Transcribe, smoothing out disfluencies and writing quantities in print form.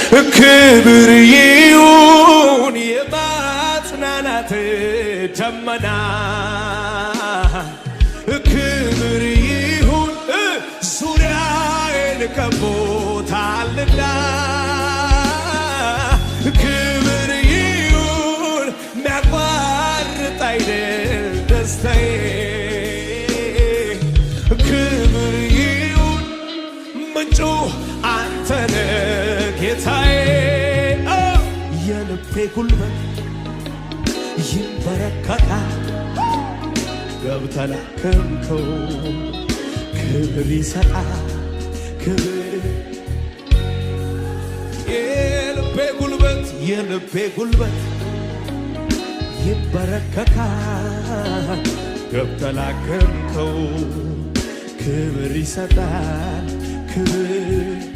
ክብር ይሁን የማጽናናት ደመና፣ ክብር ይሁን ዙሪያዬን ከቦታልና፣ ክብር ይሁን ሚያቋርጥ አይደል ደስታዬ፣ ክብር ይሁን ምንጩ አንተ ነህ ጌታዬ። የልቤ ጉልበት ይንበረከካል፣ ገብተላከምከው ክብር ይሰጣል ክብር። የልቤ ጉልበት፣ የልቤ ጉልበት ይንበረከካል፣ ገብተላከምከው ክብር ይሰጣል ክብር።